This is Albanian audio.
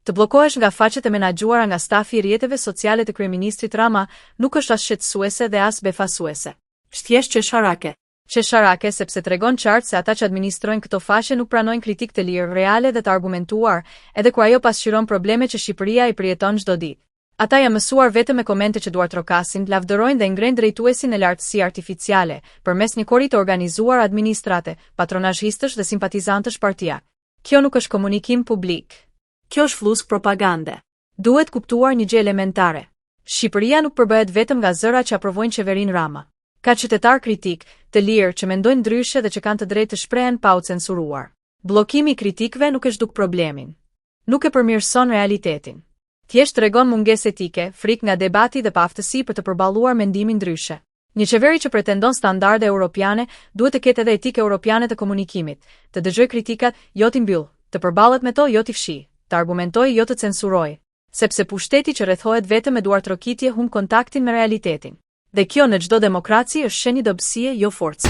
Të bllokohesh nga faqet e menaxhuara nga stafi i rrjeteve sociale të kryeministrit Rama nuk është as shqetësuese dhe as befasuese. Është thjesht qesharake. Qesharake sepse tregon qartë se ata që administrojnë këto faqe nuk pranojnë kritikë të lirë, reale dhe të argumentuar, edhe kur ajo pasqyron probleme që Shqipëria i përjeton çdo ditë. Ata janë mësuar vetëm me komente që duartrokasin, lavdërojnë dhe ngrenë drejtuesin në lartësi artificiale, përmes një kori të organizuar administrate, patronazhistësh dhe simpatizantësh partiakë. Kjo nuk është komunikim publik. Kjo është flluskë propagande. Duhet kuptuar një gjë elementare. Shqipëria nuk përbëhet vetëm nga zëra që aprovojnë qeverinë Rama. Ka qytetarë kritikë, të lirë, që mendojnë ndryshe dhe që kanë të drejtë të shprehen pa u censuruar. Bllokimi i kritikëve nuk e zhduk problemin. Nuk e përmirëson realitetin. Thjesht tregon mungesë etike, frikë nga debati dhe paaftësi për të përballuar mendimin ndryshe. Një qeveri që pretendon standarde europiane duhet të ketë edhe etikë europiane të komunikimit, të dëgjojë kritikat, jo t'i mbyllë, të përballet me to, jo t'i fshijë, të argumentojë, jo të censurojë. Sepse pushteti që rrethohet vetëm me duartrokitje humb kontaktin me realitetin. Dhe kjo në çdo demokraci është shenjë dobësie, jo force.